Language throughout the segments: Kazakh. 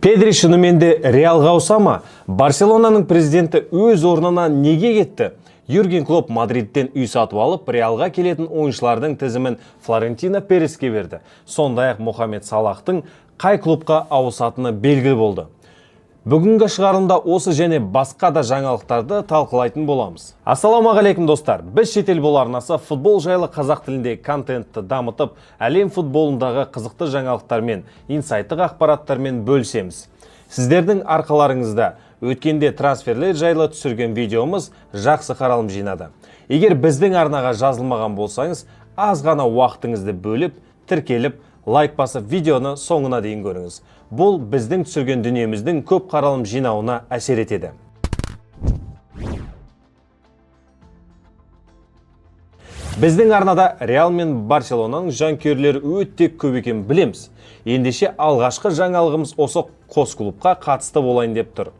Педри шынымен де Реалға ауыса ма? Барселонаның президенті өз орнынан неге кетті? Юрген Клопп Мадридтен үй сатып алып, Реалға келетін ойыншылардың тізімін Флорентино Переске берді. Сондай-ақ Мохаммед Салахтың қай клубқа ауысатыны белгілі болды. Бүгінгі шығарылымда осы және басқа да жаңалықтарды талқылайтын боламыз. Ассалаумағалейкум, достар. Біз Шетел бол арнасы футбол жайлы қазақ тіліндегі контентті дамытып, әлем футболындағы қызықты жаңалықтармен, инсайттық ақпараттармен бөлісеміз. Сіздердің арқаларыңызда өткенде трансферлер жайлы түсірген видеомыз жақсы қаралым жинады. Егер біздің арнаға жазылмаған болсаңыз, аз ғана уақытыңызды бөліп, тіркеліп, лайк басып, видеоны соңына дейін көріңіз. Бұл біздің түсірген дүниеміздің көп қаралым жинауына әсер етеді. Біздің арнада Реал мен Барселонаның жанкүйерлері өте көп екенін білеміз. Ендеше алғашқы жаңалығымыз осы қос клубқа қатысты болайын деп тұр.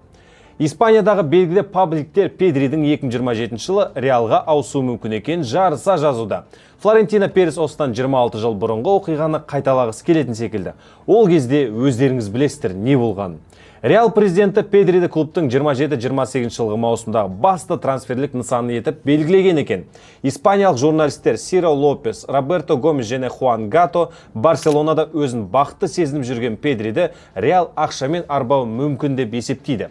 Испаниядағы белгілі пабликтер Педридің 2027 жылы Реалға ауысуы мүмкін екенін жарыса жазуда. Флорентино Перес осыдан 26 жыл бұрынғы оқиғаны қайталағысы келетін секілді. Ол кезде өздеріңіз білесіздер не болғанын. Реал президенті Педриді клубтың 27-28 жылғы маусымдағы басты трансферлік нысаны етіп белгілеген екен. Испаниялық журналистер Сиро Лопес, Роберто Гомес және Хуан Гато Барселонада өзін бақытты сезініп жүрген Педриді Реал ақшамен арбауы мүмкін деп есептейді.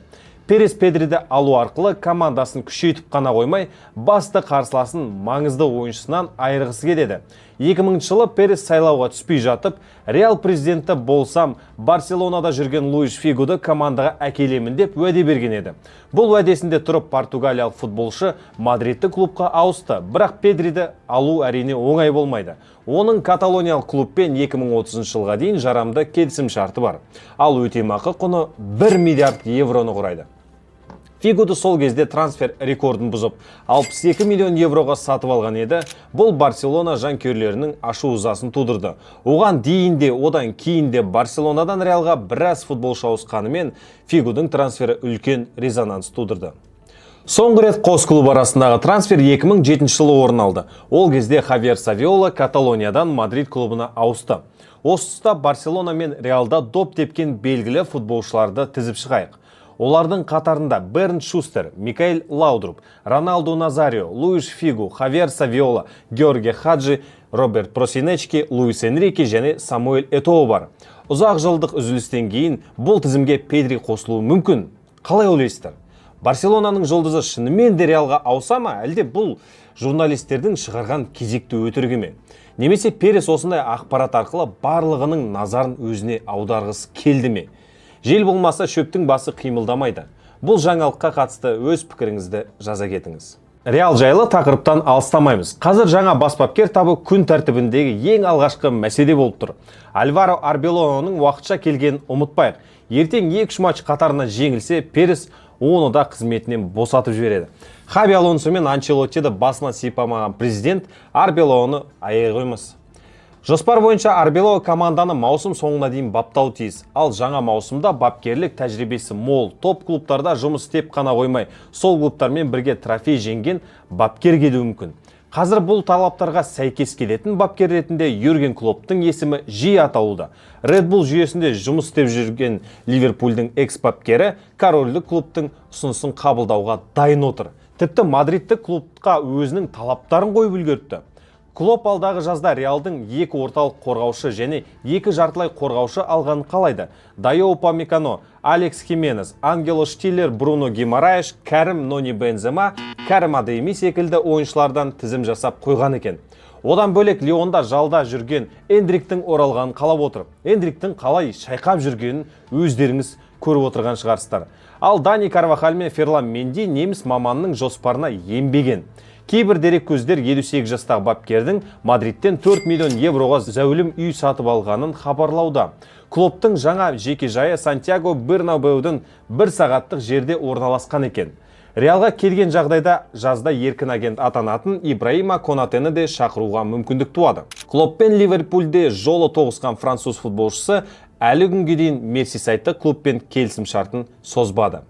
Перес Педриді алу арқылы командасын күшейтіп қана қоймай, басты қарсыласын маңызды ойыншысынан айырғысы келеді. 2000 жылы Перес сайлауға түспей жатып, Реал президенті болсам, Барселонада жүрген Луиш Фигуды командаға әкелемін деп уәде берген еді. Бұл уәдесінде тұрып португалиялық футболшы Мадридті клубқа ауысты, бірақ Педриді алу әрине оңай болмайды. Оның каталониялық клубпен 2030 жылға дейін жарамды келісім шарты бар. Ал өтемақы құны 1 миллиард евроны құрайды. Фигуды сол кезде трансфер рекордын бұзып, 62 миллион евроға сатып алған еді. Бұл Барселона жанкүйерлерінің ашу ызасын тудырды. Оған дейін де, одан кейін де Барселонадан Реалға біраз футболшы ауысқанымен, Фигудың трансфері үлкен резонанс тудырды. Соңғы рет қос клуб арасындағы трансфер 2007 жылы орын алды. Ол кезде Хавьер Савиола Каталониядан Мадрид клубына ауысты. Осы тұста Барселона мен Реалда доп тепкен белгілі футболшыларды тізіп шығайық. Олардың қатарында Бернд Шустер, Микаэль Лаудруп, Роналду Назарио, Луиш Фигу, Хавьер Савиола, Георгий Хаджи, Роберт Просинечки, Луис Энрике және Самуэль Этоо бар. Ұзақ жылдық үзілістен кейін бұл тізімге Педри қосылуы мүмкін. Қалай ойлайсыздар? Барселонаның жұлдызы шынымен де Реалға ауыса ма, әлде бұл журналистердің шығарған кезекті өтірігі ме? Немесе Перес осындай ақпарат арқылы барлығының назарын өзіне аударғысы келді ме? Жел болмаса шөптің басы қимылдамайды. Бұл жаңалыққа қатысты өз пікіріңізді жаза кетіңіз. Реал жайлы тақырыптан алыстамаймыз. Қазір жаңа бас бапкер табу күн тәртібіндегі ең алғашқы мәселе болып тұр. Альваро Арбелоаның уақытша келгенін ұмытпайық. Ертең 2-3 матч қатарынан жеңілсе, Перес оны да қызметінен босатып жібереді. Хаби Алонсо мен Анчелоттиді басынан сипамаған президент Арбелоаны аяй қоймас. Жоспар бойынша Арбелоа команданы маусым соңына дейін баптауы тиіс. Ал жаңа маусымда бапкерлік тәжірибесі мол топ клубтарда жұмыс істеп қана қоймай, сол клубтармен бірге трофей жеңген бапкер келуі мүмкін. Қазір бұл талаптарға сәйкес келетін бапкер ретінде Юрген Клопптың есімі жиі аталуда. Red Bull жүйесінде жұмыс істеп жүрген Ливерпульдің экс-бапкері корольдік клубтың ұсынысын қабылдауға дайын отыр. Тіпті мадридтік клубқа өзінің талаптарын қойып үлгеріпті. Клопп алдағы жазда Реалдың екі орталық қорғаушы және екі жартылай қорғаушы алғанын қалайды. Дайо Упамекано, Алекс Хименес, Ангело Штиллер, Бруно Гимараеш, Кәрім Нони Бензема, Кәрім Адейми секілді ойыншылардан тізім жасап қойған екен. Одан бөлек Лионда жалда жүрген Эндриктің оралғанын қалап отыр. Эндриктің қалай шайқап жүргенін өздеріңіз көріп отырған шығарсыздар. Ал Дани Карвахаль мен Ферлан Менди неміс маманының жоспарына енбеген. Кейбір дереккөздер 58 жастағы бапкердің Мадридтен 4 миллион евроға зәулім үй сатып алғанын хабарлауда. Клоптың жаңа жеке жайы Сантьяго Бернабеудің бір сағаттық жерде орналасқан екен. Реалға келген жағдайда жазда еркін агент атанатын Ибраима Конатені де шақыруға мүмкіндік туады. Клоп пен Ливерпульде жолы тоғысқан француз футболшысы әлі күнге дейін Мерсисайдта клубпен келісім шартын созбады.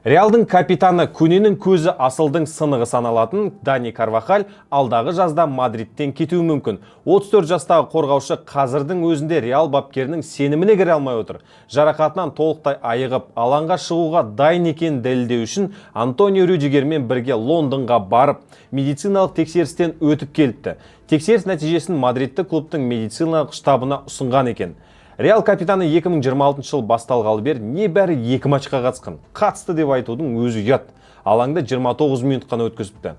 Реалдың капитаны, көненің көзі, асылдың сынығы саналатын Дани Карвахаль алдағы жазда Мадридтен кетуі мүмкін. 34 жастағы қорғаушы қазірдің өзінде Реал бапкерінің сеніміне кіре алмай отыр. Жарақатынан толықтай айығып, алаңға шығуға дайын екенін дәлелдеу үшін Антонио Рюдигермен бірге Лондонға барып, медициналық тексерістен өтіп келіпті. Тексеріс нәтижесін мадридті клубтың медициналық штабына ұсынған екен. Реал капитаны 2026 жыл басталғалы бері небәрі екі матчқа қатысқан. Қатысты деп айтудың өзі ұят. Алаңда 29 минут қана өткізіпті.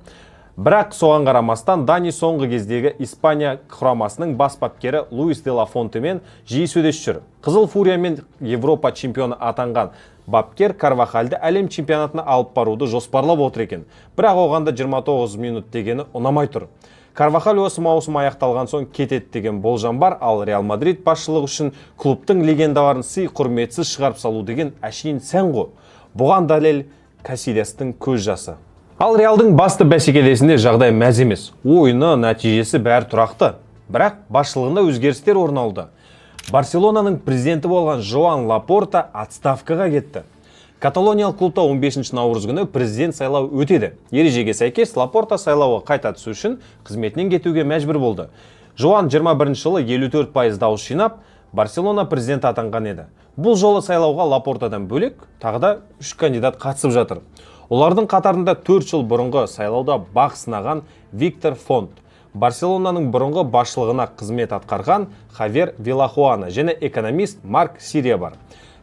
Бірақ соған қарамастан Дани соңғы кездегі Испания құрамасының бас бапкері Луис де ла Фонтемен жиі сөйлесіп жүр. Қызыл Фуриямен Европа чемпионы атанған бапкер Карвахальды әлем чемпионатына алып баруды жоспарлап отыр екен. Бірақ оған да 29 минут дегені ұнамай тұр. Карвахаль осы маусым аяқталған соң кетеді деген болжам бар, ал Реал Мадрид басшылығы үшін клубтың легендаларын сый құрметсіз шығарып салу деген әшейін сән ғой. Бұған дәлел Касильястың көз жасы. Ал Реалдың басты бәсекелесінде жағдай мәз емес. Ойыны, нәтижесі, бәрі тұрақты. Бірақ басшылығында өзгерістер орын алды. Барселонаның президенті болған Жоан Лапорта отставкаға кетті. Каталониялық клубта 15 наурыз күні президент сайлау өтеді. Ережеге сәйкес, Лапорта сайлауға қайта түсу үшін қызметінен кетуге мәжбүр болды. Жоан 21 жылы 54% дауыс жинап, Барселона президенті атанған еді. Бұл жолы сайлауға Лапортадан бөлек тағы да үш кандидат қатысып жатыр. Олардың қатарында 4 жыл бұрынғы сайлауда бақ сынаған Виктор Фонт, Барселонаның бұрынғы басшылығына қызмет атқарған Хавьер Вилахуана және экономист Марк Сирия бар.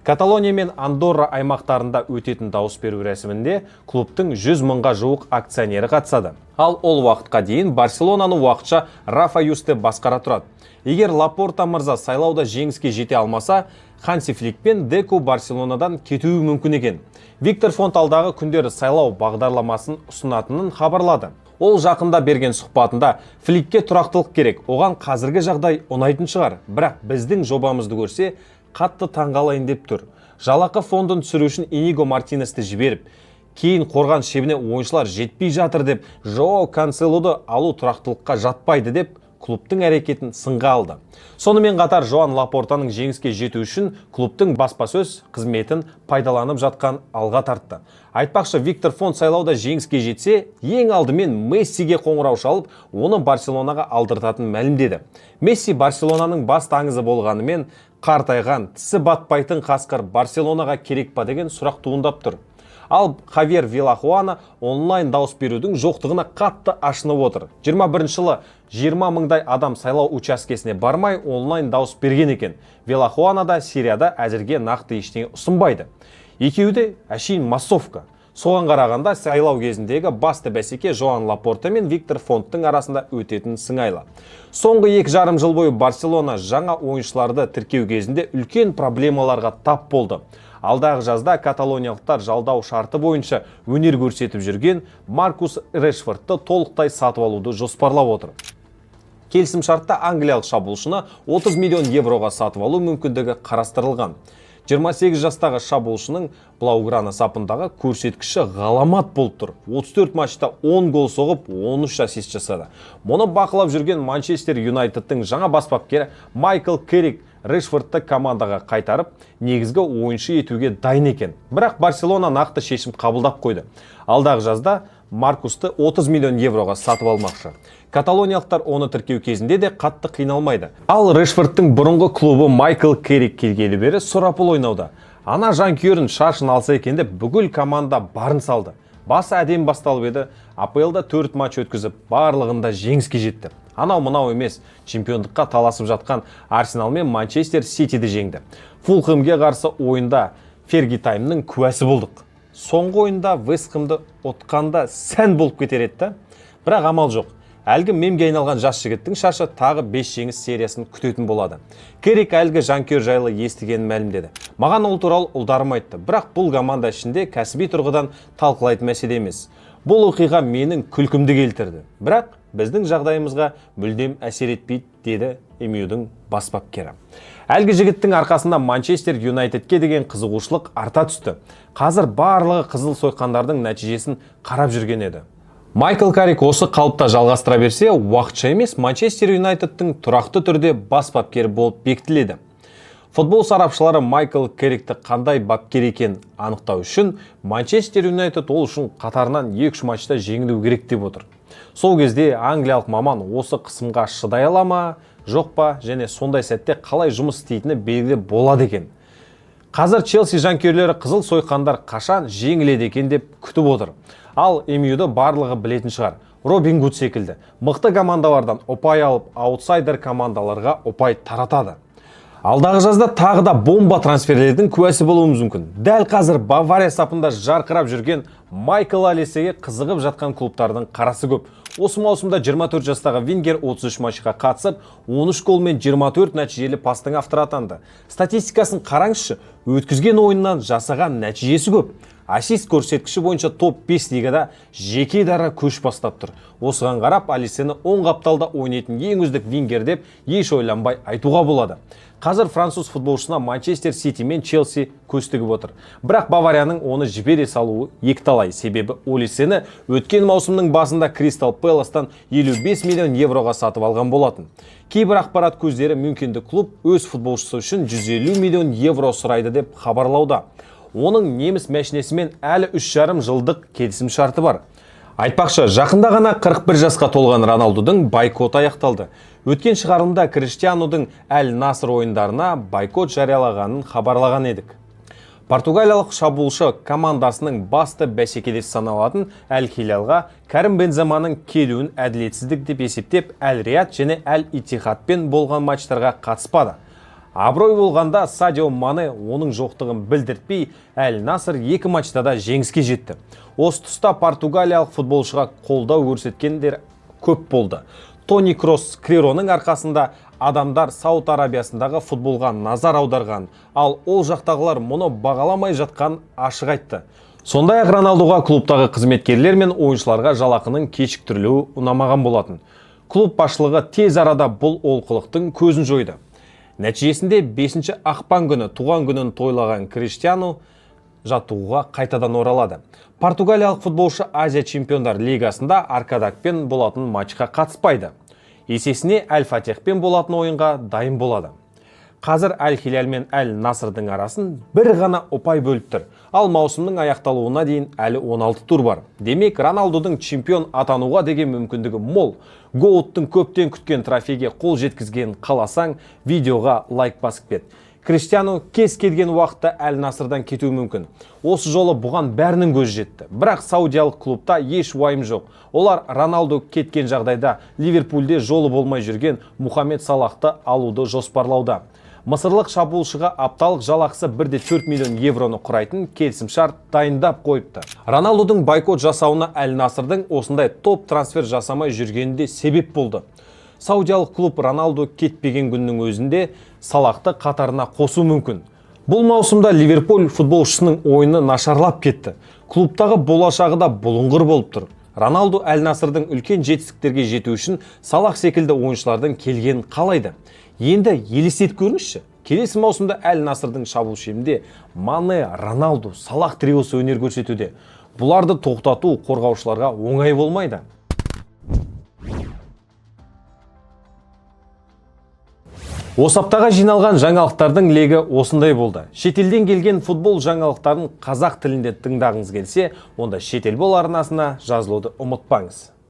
Каталония мен Андорра аймақтарында өтетін дауыс беру рәсімінде клубтың 100 мыңға жуық акционері қатысады. Ал ол уақытқа дейін Барселонаны уақытша Рафа Юсте басқара тұрады. Егер Лапорта мырза сайлауда жеңіске жете алмаса, Ханси Флик пен Деку Барселонадан кетуі мүмкін екен. Виктор Фонт алдағы күндері сайлау бағдарламасын ұсынатынын хабарлады. Ол жақында берген сұхбатында: «Фликке тұрақтылық керек, оған қазіргі жағдай ұнайтын шығар, бірақ біздің жобамызды көрсе, қатты таңғалайын деп тұр. Жалақы фондын түсіру үшін Иниго Мартинесті жіберіп, кейін қорған шебіне ойыншылар жетпей жатыр деп Жоао Канселоды алу тұрақтылыққа жатпайды», – деп клубтың әрекетін сынға алды. Сонымен қатар Жоан Лапортаның жеңіске жету үшін клубтың баспасөз қызметін пайдаланып жатқан алға тартты. Айтпақшы, Виктор Фонт сайлауда жеңіске жетсе, ең алдымен Мессиге қоңырау шалып, оны Барселонаға алдыртатынын мәлімдеді. Месси Барселонаның бас аңызы болғанымен, қартайған, тісі батпайтын қасқыр Барселонаға керек па деген сұрақ туындап тұр. Ал Хавьер Вилахуана онлайн дауыс берудің жоқтығына қатты ашынып отыр. 21 жылы 20 мыңдай адам сайлау учаскесіне бармай, онлайн дауыс берген екен. Вилахуана да, Сирияда әзірге нақты ештеңе ұсынбайды. Екеуі де әшейін массовка. Соған қарағанда, сайлау кезіндегі басты бәсеке Жоан Лапорта мен Виктор Фонттың арасында өтетін сыңайлы. Соңғы 2,5 жыл бойы Барселона жаңа ойыншыларды тіркеу кезінде үлкен проблемаларға тап болды. Алдағы жазда каталониялықтар жалдау шарты бойынша өнер көрсетіп жүрген Маркус Решфордты толықтай сатып алуды жоспарлап отыр. Келісім шартта англиялық шабуылшыны 30 миллион евроға сатып алу мүмкіндігі қарастырылған. 28 жастағы шабуылшының Блауграна сапындағы көрсеткіші ғаламат болып тұр. 34 матчта 10 гол соғып, 13 ассист жасады. Мұны бақылап жүрген Манчестер Юнайтедтің жаңа бас бапкері Майкл Керрик Решфордты командаға қайтарып, негізгі ойыншы етуге дайын екен. Бірақ Барселона нақты шешім қабылдап қойды. Алдағы жазда Маркусты 30 миллион евроға сатып алмақшы. Каталониялықтар оны тіркеу кезінде де қатты қиналмайды. Ал Решфордтың бұрынғы клубы Майкл Керрик келгелі бері сұрапыл ойнауда. Ана жанкүйерін шашын алса екен деп бүкіл команда барын салды. Басы әдемі басталып еді, АПЛ-да 4 матч өткізіп, барлығында жеңіске жетті. Анау мынау емес, чемпиондыққа таласып жатқан Арсенал мен Манчестер Ситиді жеңді. Фулхэмге қарсы ойында Ферги таймның куәсі болдық. Соңғы ойында Вест Хэмді ұтқанда сән болып кетер еді да. Бірақ амал жоқ. Әлгі мемге айналған жас жігіттің шашы тағы 5 жеңіс сериясын күтетін болады. Керрик әлгі жанкүйер жайлы естігенін мәлімдеді. «Маған ол туралы ұлдарым айтты, бірақ бұл команда ішінде кәсіби тұрғыдан талқылайтын мәселе емес. Бұл оқиға менің күлкімді келтірді. Бірақ біздің жағдайымызға мүлдем әсер етпейді», – деді МЮ-дің бас бапкері. Әлгі жігіттің арқасында Манчестер Юнайтедке деген қызығушылық арта түсті. Қазір барлығы қызыл сойқандардың нәтижесін қарап жүрген еді. Майкл Каррик осы қалыпта жалғастыра берсе, уақытша емес, Манчестер Юнайтедтің тұрақты түрде бас бапкері болып бекітіледі. Футбол сарапшылары Майкл Керрикті қандай бапкер екенін анықтау үшін Манчестер Юнайтед ол үшін қатарынан 2-3 матчта жеңілу керек деп отыр. Сол кезде англиялық маман осы қысымға шыдай ала ма, жоқ па, және сондай сәтте қалай жұмыс істейтіні белгілі болады екен. Қазір Челси жанкүйерлері қызыл сойқандар қашан жеңіледі екен деп күтіп отыр. Ал МЮ-ді барлығы білетін шығар. Робин Гуд секілді мықты командалардан ұпай алып, аутсайдер командаларға ұпай таратады. Алдағы жазда тағы да бомба трансферлердің куәсі болуымыз мүмкін. Дәл қазір Бавария сапында жарқырап жүрген Майкл Олисеге қызығып жатқан клубтардың қарасы көп. Осы маусымда 24 жастағы вингер 33 матчқа қатысып, 13 гол мен 24 нәтижелі пастың авторы атанды. Статистикасын қараңызшы, өткізген ойыннан жасаған нәтижесі көп. Ассист көрсеткіші бойынша топ 5 лигада жеке дара көш бастап тұр. Осыған қарап Олисені оң қапталда ойнайтын ең үздік вингер деп еш ойланбай айтуға болады. Қазір француз футболшысына Манчестер Сити мен Челси көз тігіп отыр. Бірақ Баварияның оны жібере салуы екіталай. Себебі Олисені өткен маусымның басында Кристал Пэластан 55 миллион евроға сатып алған болатын. Кейбір ақпарат көздері Мюнхендік клуб өз футболшысы үшін 150 миллион евро сұрайды деп хабарлауда. Оның неміс мәшинесімен әлі 3,5 жылдық келісім шарты бар. Айтпақшы, жақында ғана 41 жасқа толған Роналдудың бойкоты аяқталды. Өткен шығарылымда Криштианудың Әл Наср ойындарына бойкот жариялағанын хабарлаған едік. Португалиялық шабуылшы командасының басты бәсекелесі саналатын Әл Хилалға Кәрім Бенземаның келуін әділетсіздік деп есептеп, Әл Рияд және Әл Иттихадпен болған матчтарға қатыспады. Абырой болғанда Садио Мане оның жоқтығын білдіртпей, Әл Наср екі матчта да жеңіске жетті. Осы тұста португалиялық футболшыға қолдау көрсеткендер көп болды. Тони Кросс Крироның арқасында адамдар Сауд Арабиясындағы футболға назар аударған, ал ол жақтағылар мұны бағаламай жатқан ашық айтты. Сондай-ақ Роналдуға клубтағы қызметкерлер мен ойыншыларға жалақының кешіктірілуі ұнамаған болатын. Клуб басшылығы тез арада бұл олқылықтың көзін жойды. Нәтижесінде 5 ақпан күні туған күнін тойлаған Криштиану жаттығуға қайтадан оралады. Португалиялық футболшы Азия чемпиондар лигасында Аркадакпен болатын матчқа қатыспайды. Есесіне Әл Фатехпен болатын ойынға дайын болады. Қазір Әл Хилал мен Әл Насрдың арасын бір ғана ұпай бөліп тұр. Ал маусымның аяқталуына дейін әлі 16 тур бар. Демек, Роналдудың чемпион атануға деген мүмкіндігі мол. Гоуттың көптен күткен трофейге қол жеткізгенін қаласаң, видеоға лайк басып кет. Криштиану кез келген уақытта Әл Насрдан кетуі мүмкін. Осы жолы бұған бәрінің көзі жетті. Бірақ саудиялық клубта еш уайым жоқ. Олар Роналду кеткен жағдайда Ливерпульде жолы болмай жүрген Мухаммед Салахты алуды жоспарлауда. Мысырлық шабуылшыға апталық жалақысы 1,4 миллион евроны құрайтын келісімшарт дайындап қойыпты. Роналдудың бойкот жасауына Әл Насрдың осындай топ трансфер жасамай жүргенінде себеп болды. Саудиялық клуб Роналду кетпеген күннің өзінде Салахты қатарына қосу мүмкін. Бұл маусымда Ливерпуль футболшысының ойыны нашарлап кетті. Клубтағы болашағы да бұлыңғыр болып тұр. Роналду Әл Насрдың үлкен жетістіктерге жету үшін Салах секілді ойыншылардың келгенін қалайды. Енді елестетіп көріңізші. Келесі маусымда Әл Насрдың шабуыл шебінде Мане, Роналду, Салах триосы өнер көрсетуде. Бұларды тоқтату қорғаушыларға оңай болмайды. Осы аптаға жиналған жаңалықтардың легі осындай болды. Шетелден келген футбол жаңалықтарын қазақ тілінде тыңдағыңыз келсе, онда Шетелбол арнасына жазылуды ұмытпаңыз.